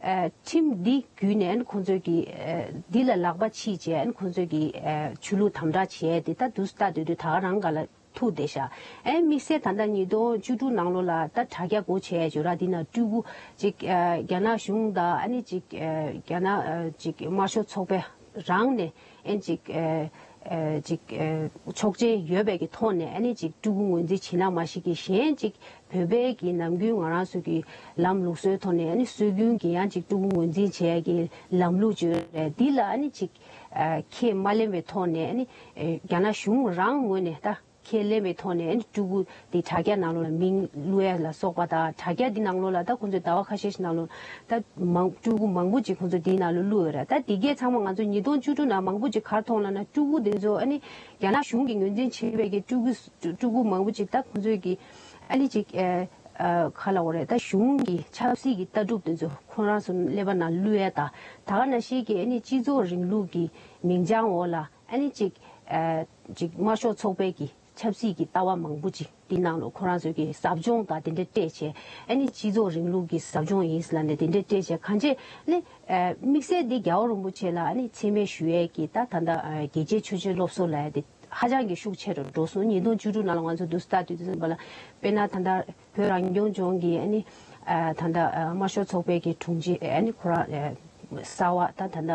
ཨ་ཁྲིམས་འདི་བརྒྱུད་ནས་ཨ་ནི་ཁོང་ཚོས་ཀྱི་ཨ་འདི་ལ་ལག་པ་ཕྱིས་བྱས་ཨ་ནི་ཁོང་ཚོས་ཀྱི་ཨ་ཆོས་ལུགས་དམ་དྲག་བྱེད་ཡ་དེ་ད་དུས་སུ་ལྟ་སྡོད་དུས་ད་ག་རང་ག་ལ། ཐུག་བསྡད་ཤག་ཨེ་དམིགས་བསལ་ད་ལྟ་ཉིས་སྟོང་བཅུ་དྲུག་ནང་ལོགས་ལ་ད་དྲ་རྒྱ་སྒོ་ཕྱེ་ཡ་ཅིག་ཡོད་ར། འདི་ན་སྤྲུལ་སྐུ་ཅིག་ཨ་རྒྱ་ནག་གཞུང་དང་ཨ་ནི་ཅིག་ཨ་རྒྱ་ནག་ཨ་ཅིག་དམར་ཤོག་ཚོགས་པའི་རང་ནས་ཨེ་ཅིག་ཨ་ ཨ་ཅིག་ཨ་ཆོག་མཆན་ཡོད་པའི་གི་ཐོག་ནས་ཨ་ནི་ཅིག་སྤྲུལ་སྐུ་ངོས་འཛིན་བྱེད་ན་མ་ཤེས་ཀྱི་གཞན་ཅིག་བོད་པའི་གི་ནམ་རྒྱུན་ང་རང་ཚོ་གི་ལམ་ལུགས་སྲོལ་ཐོག་ནས་ཨ་ནི་སྲོལ་རྒྱུན་གྱི་ཡང་ཅིག་སྤྲུལ་སྐུ་ངོས་འཛིན་བྱེད་ཡ་གི་ལམ་ལུགས་ཅིག་ཡོད་རེད། འདི་ལ་ཨ་ནི་ཅིག་ཨ་ཁས་མ་ལེན་པའི་ཐོག་ནས་ཨ་ནི་ཨ་རྒྱ་ནག་གཞུང་རང་ངོས་ནས་ད་ཁས་ལེན་པའི་ཐོག་ནས་ཨ་ནི་སྤྲུལ་སྐུ་དེ་དྲ་རྒྱ་ནང་ལོགས་ལ་མིང་བླུག་ཡ་ལ་སོགས་པ་དང་། དྲ་རྒྱ་འདི་ནང་ལོགས་ལ་ད་ཁོང་ཚོས་ཟླ་བ་ཁ་ཤས་ཤིག་ནང་ལོགས་ད་མང་སྤྲུལ་སྐུ་མང་པོ་ཅིག་ཁོང་ཚོས་འདིའི་ནང་ལ་བླུགས་ཡོད་རེད། ད་འདི་གས་ཚང་མ་ང་ཚོ་ཉིས་སྟོང་བཅུ་དྲུག་ནང་མང་པོ་ཅིག་ག་རེ་མཐོང་ལབ་ན། སྤྲུལ་སྐུ་དེ་ཚོ་ཨ་ནི་རྒྱ་ནག་གཞུང་གིས་ངོས་འཛིན་བྱེད་པའི་གི་སྤྲུལ་སྐུ་སྤྲུལ་སྐུ་མང་པོ་ཅིག་ད་ཁོང་ཚོས་གི་ཨ་ནི་ཅིག་ཨ་ཨ་ག་ལབ་དགོས་རེད། ད་གཞུང་གི་ཆབ་སྲིད་ཀྱི་ལྟ་གྲུབ་དེ་ཚོ་ཁོང་རང་ཚོ་ཀླད་པ་ནང་བླུགས་ཡ་ད་ད་ག་ནང་བཞིན་གི་ཨ་ནི་སྤྱི་ཚོགས་རིང་ལུགས་ཀྱི་མིང་བྱང་འོག་ལ་ཨ་ནི་ཅིག་ཨ་ཅིག་དམར་ཤོག་ཚོགས་པའི་གི་ཆབ་སྲིད་ཀྱི་ལྟ་བ་མང་པོ་ཅིག་འདི་ནང་ལོགས་ཁོ་རང་ཚོས་ཀྱི་ཟབ་སྦྱོང་དང་དེ་འདྲ་སྤྲད་བྱས། ཨ་ནི་སྤྱི་ཚོགས་རིང་ལུགས་ཀྱི་ཟབ་སྦྱོང་ཡིན་ལབ་ནས་དེ་འདྲ་སྤྲད་བྱས། གང་བྱས་ནི་ཨ་དམིགས་བསལ་འདི་རྒྱལ་བ་རིན་པོ་ཆེ་ལ་ཨ་ནི་མཚན་སྨད་ཞུ་ཡས་ཀྱི་ད་ད་ལྟ་ཨ་རྒྱལ་གཅེས་ཆོས་སྤྱོད་སློབ་གསོ་ལབ་ཡ་དེ་ཧ་ཅང་གི་ཤུགས་ཆེ་རུ་འགྲོ་སོང་། ཉིས་སྟོང་བཅུ་དྲུག་ནང་ལ་ང་ཚོ་འདུག་སེ་ལྟ་དུས་དུས་ཙམ་པ་ལ་དཔེར་ན་ད་ལྟ་བོད་རང་སྐྱོང་ལྗོངས་ཀྱི་ཨ་ནི་ཨ་ད་ལྟ་ཨ་དམར་ཤོག་ཚོགས་པའི་གི་དྲུང་ཆེ་ཨ་ནི་ཁོ་རང་ཨ་གསར་པ་ད་ད་ལྟ་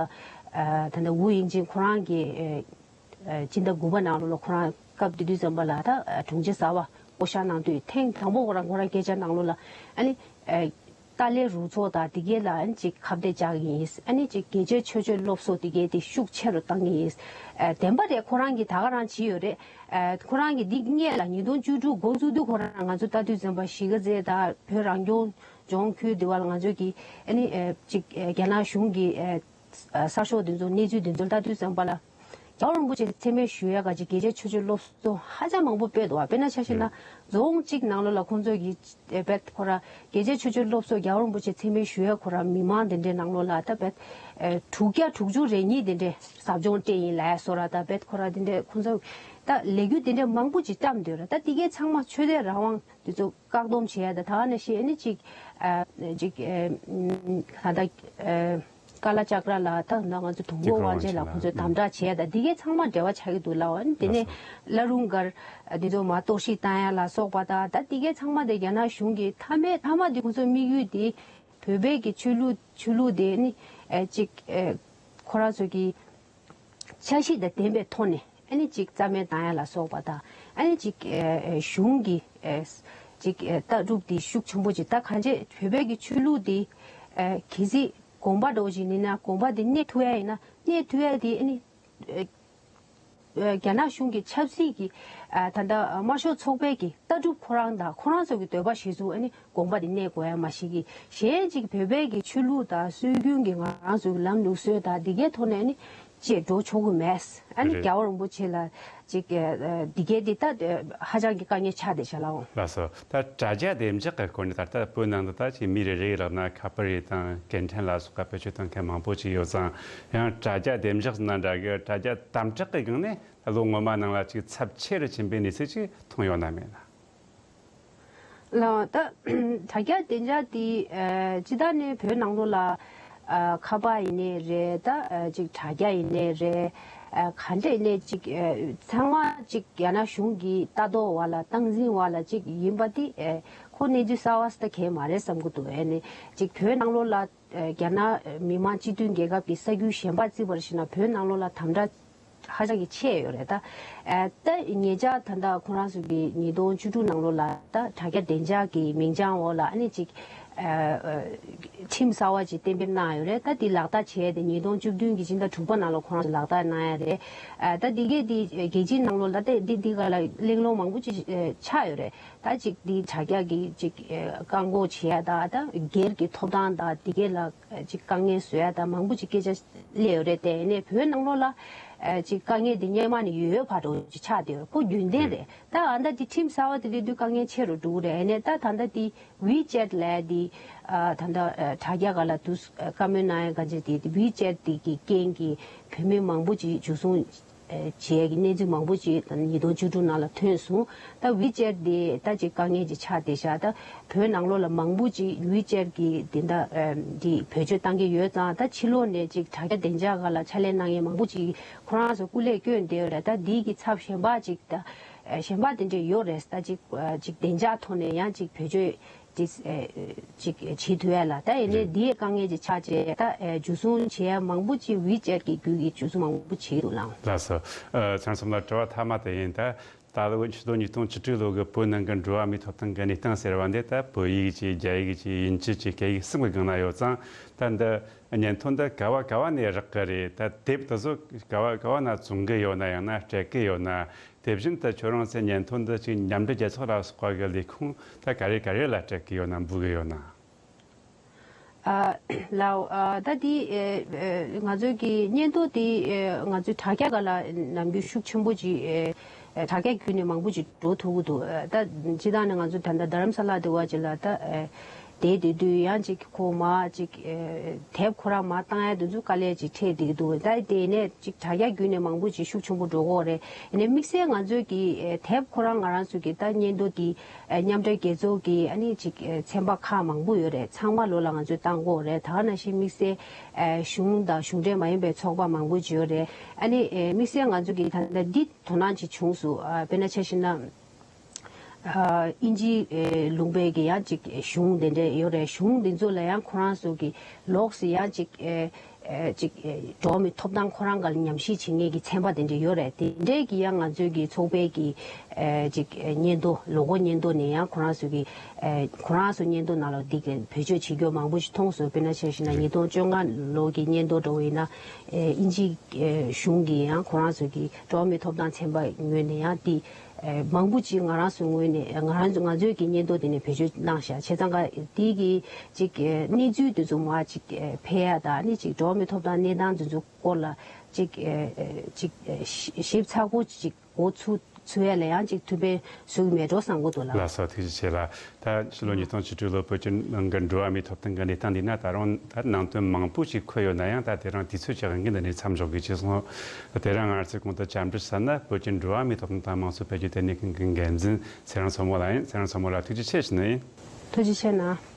ཨ་ད་ལྟ་ཝུ་དབྱིང་ཅིན་ཁོ་རང་གི་ཨ་ཨ་སྤྱི་ཟླ་དགུ་པ་ནང་ལོགས་ལ་ཁོ་རང་སྐབས་དེ་དུས་ཙམ་པ་ལ་ད་ཨ་དྲུང་ཆེ་གསར་པ་བསྐོ་བཞག་གནང་དུས་ཐེངས་དང་པོ་ཁོ་རང་ཁོ་རང་སྐད་ཆ་ནང་ལོགས་ལ་ཨ་ནི་ཨ་ཏཱ་ལའི་རུ་ཚོགས་དང་དེ་གས་ལ་ཨ་ནི་ཅིག་ཁ་གཏད་བཅག་གི་ཡིན། ཨ་ནི་ཅིག་རྒྱལ་གཅེས་ཆོས་སྤྱོད་སློབ་གསོ་དེ་གས་དེ་ཤུགས་ཆེ་རུ་བཏང་གི་ཡིན། ཨ་བདེན་པ་རེད། ཁོ་རང་གིས་ད་ག་རང་བྱས་ཡོད་རེད། ཨ་ཁོ་རང་གིས་འདི་སྔས་ལ་ཉིས་སྟོང་བཅུ་དྲུག་འགོ་བཙུགས་དུས་ཁོ་རང་ང་ཚོ་ལྟ་དུས་ཙམ་པ་གཞིས་ཀ་རྩེ་དང་བོད་རང་སྐྱོང་ལྗོངས་ཁུལ་དེ་བ་ལ་ང་ཚོ་གི་ཨ་ནི་ཨ་ཅིག་ཨ་རྒྱ་ནག་གཞུང་གི་ཨ་ཨ་གསར་ཤོག་དེ་ཚོ་གནས་ཚུལ་དེ་ཚོ་ལྟ་དུས་ཙམ་པ་ལ་རྒྱལ་བ་རིན་པོ་ཆེ་མཚན་སྨད་ཞུ་ཡ་ག་ཅིག་རྒྱལ་གཅེས་ཆོས་སྤྱོད་སློབ་གསོ་ཧ་ཅང་མང་པོ་སྤེལ་འདུག་བ། དཔེར་ན་ཆ་བཞག་ན་རྫོང་གཅིག་ནང་ལོགས་ལ་ཁོང་ཚོ་གི་ཨེ་བེད་ཁོ་ར་རྒྱལ་གཅེས་ཆོས་སྤྱོད་སློབ་གསོ་རྒྱལ་བ་རིན་པོ་ཆེ་མཚན་སྨད་ཞུ་ཡ་ཁོ་ར་མི་མང་དེ་འདྲའི་ནང་ལོགས་ལ་ད་བེད་ཨེ་དྲུག་བརྒྱ་དྲུག་ཅུ་རེ་གཉིས་དེ་འདྲའི་ཟབ་སྦྱོང་སྤྲད་ཡིན་ལབ་ཡ་བཟོ་འདྲ། ད་བེད་ཁོ་ར་དེ་འདྲའི་ཁོང་ཚོ་ད་ལས་འགུལ་དེ་འདྲའི་མང་པོ་ཅིག་བཀྲམ་འདུག་ར། ད་དེ་གའི་ཚང་མ་ཆོས་དད་རང་དབང་དེ་ཚོ་བཀག་སྡོམ་བྱེད་ཡ་ད་ད་ག་ནང་བཞིན་ཨ་ནི་ཅིག་ཨ་ཅིག་ཨེ་ད་ལྟ་ཨེ། ཀ་ལ་ཅག་ར་ལ་ད་ང་ཚོ་དུང་དཀོར་དབང་ཆེན་ལ་ཁོང་ཚོས་དམ་དྲག་བྱས་ད་འདི་གའི་ཚང་མ་འབྲེལ་བ་ཆགས་ཀྱི་འདུག་ལབ། ཨ་ནི་དེ་ནས་བླ་རུང་སྒར་འདི་ཚོ་མ་གཏོར་བཤིག་བཏང་ཡ་ལ་སོགས་པ་དང་ད་འདི་གའི་ཚང་མ་དེ་རྒྱ་ནག་གཞུང་གི་མཐའ་མའི་མཐའ་མ་དེ་ཁོང་ཚོའི་དམིགས་ཡུལ་དེ་བོད་པའི་གི་ཆོས་ལུགས་ཆོས་ལུགས་དེ་ནི་ཨེ་ཅིག་ཨེ་ཁོ་རང་ཚོ་གི་འཆར་གཞི་དང་ལྡན་པའི་ཐོག་ནས་ཨ་ནི་ཅིག་རྩ་མེད་བཏང་ཡ་ལ་སོགས་པ་དང་། ཨ་ནི་ཅིག་ཨེ་ཨེ་གཞུང་གི་ཨེ་ཅིག་ཨེ་ལྟ་གྲུབ་དེ་ཤུགས་ཆེན་པོ་ཅིག་ད་གང་བྱས་བོད་པའི་གི་ཆོས་ལུགས་དེ་ཨེ་གལ་སྲིད་དགོངས་པ་འདྲ་བོ་ཞིག་ཡིན་ན་དགོངས་པ་དེ་གནས་ཐུབ་ཡ་ཡིན་ན་གནས་ཐུབ་ཡ་དེ་ཨ་ནི་ཨེ་ཨེ་རྒྱ་ནག་གཞུང་གི་ཆབ་སྲིད་ཀྱི་ཨ་ད་ལྟ་དམར་ཤོག་ཚོགས་པའི་གི་ལྟ་གྲུབ་ཁོ་རང་དང་ཁོ་རང་ཚོ་གི་འདོད་པ་གཞིར་བཟུང་ཨ་ནི་དགོངས་པ་དེ་གནས་དགོས་ཡ་མ་གཞི་གི་གཞན་ཅིག་བོད་པའི་གི་ཆོས་ལུགས་དང་སྲོལ་རྒྱུན་གྱི་ང་རང་ཚོའི་ལམ་ལུགས་སྲོལ་དང་འདི་གའི་ཐོག་ནས་ཨ་ནི་ཅེས་འགྲོ་ཆོག་གི་མེད། ཨ་ནི་རེད། རྒྱལ་བ་རིན་པོ་ཆེ་ལ་ཅིག་ཨ་འདི་གའི་འདི་ལྟ་ཧ་ཅང་གི་དཀའ་ངལ་ཆགས་བསྡད་བཞག་ལགས། ལགས་སོ། ད་དྲ་རྒྱ་བདེ་འཇགས་ཀྱི་སྐོར་ནས་ད་ལྟ་བོད་ནང་དུ་ད་ཅིག་མི་རེ་རེ་ལབ་ན་ཁ་པར་རེ་དང་སྐད་འཕྲིན་ལ་སོགས་ཀ་བེད་སྤྱོད་གཏོང་མཁན་མང་པོ་ཅིག་ཡོད་ཙང་། ཡང་དྲ་རྒྱ་བདེ་འཇགས་ནང་འདྲ་གི་དྲ་རྒྱ་དམ་དྲག་གི་སྒང་ནས་ད་ལོ་སྔོན་མ་ནང་ལ་ཅིག་ཚབས་ཆེ་རུ་ཕྱིན་པའི་གནས་ཚུལ་ཅིག་མཐོང་ཡོད་ན་མེད་ན། ལགས། ད་དྲ་རྒྱ་བདེ་འཇགས་དེ་ཨ་སྤྱིར་བཏང་ནས་བོད་ནང་ལོགས་ལ་ཨ་ཁ་པར་ཡིན་ནའི་རེད། ད་ཨ་ཅིག་དྲ་རྒྱ་ཡིན་ནའི་རེད། ཨ་ག་འདྲ་ཡིན་ནའི་ཅིག་ཨ་ཚང་མ་ཅིག་རྒྱ་ནག་གཞུང་གི་ལྟ་རྟོག་འོག་ལ་སྟངས་འཛིན་འོག་ལ་ཅིག་ཡིན་པ་དེ་ཨ་ཁོ་གནས་ཚུལ་གསར་པ་ཞིག་ད་གང་ཡང་མ་རེད་བསམ་གྱི་འདུག་ཨ་ནི་ཅིག་བོད་ནང་ལོགས་ལ་ཨ་རྒྱ་ནག་མི་དམངས་སྤྱི་མཐུན་རྒྱལ་ཁབ་ཀྱི་ས་ཁུལ་གཞན་པ་བརྩིས་པར་བྱས་ན་བོད་ནང་ལོགས་ལ་དམ་དྲག་ཧ་ཅང་གི་ཆེ་ཡོད་རེད་ད། ཨ་ད་ཉེ་ཆར་ད་ལྟ་ཁོ་རང་ཚོ་གི་ཉིས་སྟོང་བཅུ་དྲུག་ནང་ལོགས་ལ་ད་དྲ་རྒྱ་བདེ་འཇགས་ཀྱི་མིང་བྱང་འོག་ལ་ཨ་ནི་ཅིག་ཨ་ཨ་ཁྲིམས་གསར་པ་ཅིག་གཏན་འབེབས་གནང་ཡོད་རེད། ད་འདི་ལག་བསྟར་བྱས་ཏེ་ཉིས་སྟོང་བཅུ་བདུན་གྱི་ཕྱི་ཟླ་དྲུག་པ་ནང་ལ་ཁོ་རང་ཚོ་ལག་བསྟར་གནང་ཡ་རེད། ཨ་ད་འདི་གས་འདི་རྒྱལ་སྤྱིའི་ནང་ལོགས་ལ་ད་འདི་འདི་ག་ལ་གླེང་སློང་མང་པོ་ཅིག་ཨ་ཆགས་ཡོད་རེད། ད་ཅིག་འདི་དྲ་རྒྱ་གི་ཅིག་ཨ་བཀག་འགོག་བྱེད་ཡ་ད་ད་སྒེར་གྱི་ཐོབ་ཐང་ད་འདི་གས་ལ་ཅིག་དཀའ་ངལ་བཟོ་ཡ་དང་མང་པོ་ཅིག་སྐད་ཆ་སླེབས་ཡོད་རེད། དེ་ནས་བོད་ནང་ལོགས་ལ་ཨ་ཅིག་དཀའ་ངལ་དེ་སྔོན་མ་ནས་ཡོད་ཡོད་བར་དུ་ཅིག་ཆགས་བསྡད་ཡོད་རེད། ཁོ་རྒྱུན་ལྡན་རེད། ད་ཨ་ད་ཅིག་ཁྲིམས་གསར་པ་དེ་སླེབས་དུས་དཀའ་ངལ་ཆེ་རུ་འགྲོ་གི་རེད། ཨ་ནས་ད་ད་ལྟ་དེ་ཝི་ཅེད་ལབ་ཡ་དེ་ཨ་ད་ལྟ་ཨ་དྲ་རྒྱ་སྒང་ལ་དུ་བཀའ་མོལ་གནང་ཡ་ག་ཅིག་དེ་ཝི་ཅེད་དེ་གི་རྐྱེན་གྱིས་བོད་མི་མང་པོ་ཅིག་འཇུ་བཟུང་བྱས་ཀྱི་གནས་ཚུལ་མང་པོ་ཅིག་ཉིས་སྟོང་བཅུ་དྲུག་ནང་ལ་ཐོན་སོང་། ད་ཝི་ཅེད་དེ་ད་ཅིག་དཀའ་ངལ་ཅིག་ཆགས་བསྡད་ཤག་ད་བོད་ནང་ལོགས་ལ་མང་པོ་ཅིག་ཝི་ཅེད་ཀྱི་དེ་འདྲ་ཨ་འདི་བེད་སྤྱོད་བཏང་གི་ཡོད་ཙང་། ད་ཕྱི་ལོགས་ནས་ཅིག་དྲ་རྒྱ་བདེ་འཇགས་སྒང་ལ་ཕྱག་ལས་གནང་མཁན་མང་པོ་ཅིག་ཁོ་རང་ཚོ་སྐུ་ལས་བསྐྱོན་བསྡད་ཡོད་རེད། ད་འདི་གི་ཚབ་གཞན་པ་ཅིག་ད་ ཨ་གཞན་པ་དེ་འདྲས་ཡོད་རེད། ད་ཅིག་ཨ་ཅིག་བདེ་འཇགས་ཐོག་ནས་ཡང་ཅིག་བེད་སྤྱོད་ཅིག་ཨ་ཅིག་བྱེད་ཐུབ་ཡ་ལ། ད་ཡིན་ནའི་རེད། འདིའི་དཀའ་ངལ་ཅིག་ཆགས་བྱས། ད་ཨ་འཇུ་བཟུང་བྱེད་ཡ་མང་པོ་ཅིག་ཝི་ཅེཊ་གི་བརྒྱུད་ཀྱིས་འཇུ་བཟུང་མང་པོ་བྱེད་འདུག་ལགས། ལགས་སོ། ཨ་ཚང་སོམ་ལགས། དྲི་བ་མཐའ་མ་དེ་ཡིན། ད་ད་ལོ་ཕྱི་ལོ་ཉིས་སྟོང་བཅུ་དྲུག་ལོ་གི་བོད་ནང་གི་འགྲོ་བ་མིའི་ཐོབ་ཐང་གི་གནས་སྟངས་ཟེར་བ་འདི། ད་བོད་ཡིག་ཅིག་རྒྱ་ཡིག་ཅིག་དབྱིན་ཇི་ཅིག་སྐད་ཡིག་གསུམ་གྱི་སྒང་ན་ཡོད་ཙང་། ད་འདི་སྙན་ཐོ་འདི་ག་བ་ག་བ་ནས་རག་གི་རེད། ད་དེབ་དེ་ཚོ་ག་བ་ག་བ་ན་བཙོང་གི་ཡོད་ན། ཡང་ན་སྤྲད་གི་ཡོད་ན། དེ་བཞིན་དུ་ཁྱོད་རང་ཚོའི་སྙན་ཐོ་འདི་ཅིག་མཉམ་འབྲེལ་རྒྱལ་ཚོགས་ལ་སོགས་པ་གི་ལས་ཁུངས་ད་ག་རེ་ག་རེ་ལ་སྤྲད་གི་ཡོད་ན། འབུལ་གི་ཡོད་ན། ཨ་ལགས། ཨ་ད་འདི་ཨེ་ཨེ་ང་ཚོའི་གི་སྙན་ཐོ་འདི་ཨེ་ང་ཚོའི་དྲ་རྒྱ་སྒང་ལ་ནམ་རྒྱུན་ཤུགས་ཆེན་པོ་ཅིག་ཨེ་ཨེ་དྲ་རྒྱ་བརྒྱུད་ནས་མང་པོ་ཅིག་འགྲོ་ཐུབ་ཀྱི་འདུག་ཨ་ད་སྤྱིར་བཏང་ནས་ང་ཚོ་ད་ལྟ་རྡ་རམ་ས་ལ་དེ་བ་ཅིག་ལ་ད་ཨེ་བསྡད་བསྡད་དུས་ཡང་ཅིག་ཁོ་མར་ཅིག་ཨེ་དེབ་ཁོ་རང་མར་བཏང་ཡ་དེ་ཚོ་དཀའ་ལས་ཅིག་འཕྲད་བསྡད་ཀྱི་འདུག་ད་དེ་ནས་ཅིག་དྲ་རྒྱ་བརྒྱུད་ནས་མང་པོ་ཅིག་ཤུགས་ཆེན་པོ་འགྲོ་གི་ཡོད་རེད། ཡིན་ནའི་དམིགས་བསལ་ང་ཚོའི་གི་ཨེ་དེབ་ཁོ་རང་ང་རང་ཚོའི་གི་ད་སྙན་ཐོ་འདི་ཨེ་མཉམ་འབྲེལ་རྒྱལ་ཚོགས་ཀྱི་ཨ་ནི་ཅིག་ཨེ་ཚན་པ་ཁག་མང་པོ་ཡོད་རེད། ཚང་མ་ལོ་ལ་ང་ཚོས་བཏང་གི་ཡོད་རེད། ད་ག་ནང་བཞིན་དམིགས་བསལ་ཨེ་གཞུང་དང་གཞུང་འབྲེལ་མ་ཡིན་པའི་ཚོགས་པ་མང་པོ་ཅིག་ཡོད་རེད། ཨ་ནི་ཨེ་དམིགས་བསལ་ང་ཚོ་གི་ད་ལྟ་འདི་དོ་སྣང་ཅིག་བྱུང་སོང་། ཨ་དཔེར་ན་ཆ་བཞག་ན། ཨ་དབྱིན་ཇི་ཨེ་ལུང་པའི་གི་ཡང་ཅིག་ཨེ་གཞུང་དེ་འདྲ་ཡོད་རེད། གཞུང་དེ་ཚོ་ལ་ཡང་ཁོ་རང་ཚོ་གི་ལོགས་སུ་ཡང་ཅིག་ཨེ་ཨེ་ཅིག་ཨེ་འགྲོ་བ་མིའི་ཐོབ་ཐང་ཁོ་རང་སྒང་ལ་ཉམས་ཞིབ་བྱེད་མཁན་གྱི་ཚན་པ་དེ་འདྲ་ཡོད་རེད། དེ་འདྲའི་གི་ཡང་ང་ཚོའི་གི་ཚོགས་པའི་གི་ཨེ་ཅིག་ཨེ་སྙན་ཐོ། ལོ་འཁོར་སྙན་ཐོ་ནས་ཡང་ཁོ་རང་ཚོ་གི་ཨེ་ཁོ་རང་ཚོ་སྙན་ཐོ་ནང་ལ་འདི་གི་བེད་སྤྱོད་བྱེད་རྒྱུ་མང་པོ་ཞིག་མཐོང་སོང་། དཔེར་ན་ཆ་བཞག་ན་ཉིས་སྟོང་བཅོ་ལྔ་ལོ་གི་སྙན་ཐོ་འདྲ་བོ་ཡིན་ན། ཨེ་དབྱིན་ཇི་ཨེ་གཞུང་གི་ཡང་ཁོ་རང་ཚོ་གི་འགྲོ་བ་མིའི་ཐོབ་ཐང་ཚན་པ་ངོས་ནས་ཡང་འདི་ཨེ་མང་པོ་ཅིག་ང་རང་ཚོའི་ངོས་ནས། ང་རང་ཚོ་ང་ཚོའི་གི་སྙན་ཐོ་དེ་ནས་བེད་སྤྱོད་གནང་བཞག་བྱས་ཙང་ཀ་དེ་གི་ཅིག་ཨེ་གནས་ཚུལ་དེ་ཚོ་མར་ཅིག་ཨེ་འཕེལ་ཡ་དང་། ཨ་ནི་ཅིག་འགྲོ་བ་མིའི་ཐོབ་ཐང་གནས་སྟངས་དེ་ཚོ་སྐོར་ལ་ཅིག་ཨེ་ཨེ་ཅིག་ཨེ་ཞིབ་ཞིབ་ཚགས་པོ་ཅིག་འགོ་ཚུགས་ཚུགས་ཡ་ལ་ཡང་ཅིག་ཐུགས་ཕན་གསོས་ཀྱི་མེད་འགྲོ་བསམ་གྱི་འདུག་ལགས། ལགས་སོ། ཐུགས་རྗེ་ཆེ་ལགས། ད་ཕྱི་ལོ་ཉིས་སྟོང་བཅུ་དྲུག་ལོ་བོད་ཀྱི་ནང་གི་འགྲོ་བ་མིའི་ཐོབ་ཐང་གི་གནས་སྟངས་འདི་ན། ད་རུང་ད་ནང་དོན་མང་པོ་ཞིག་འཁོད་ཡོད་ན་ཡང་། ད་དེ་རིང་དུས་ཚོད་ཀྱི་དབང་གིས་འདི་ནས་མཚམས་འཇོག་དགོས་བྱུང་སོང་། དེ་རིང་ང་ཚོས་གོང་དུ་བཅར་འདྲི་ཞུས་ན་བོད་ཀྱི་འགྲོ་བ་མིའི་ཐོབ་ཐང་དང་དམངས་གཙོ་འཕེལ་རྒྱས་ལྟེ་གནས་ཁང་གི་འགན་འཛིན་ཚེ་རིང་མཚོ་མོ་ལགས་ཡིན། ཚེ་རིང་མཚོ་མོ་ལགས་ཐུགས་རྗེ་ཆེ་ཞུ་ནི་ཡིན། ཐུགས་རྗེ་ཆེ་གནང་།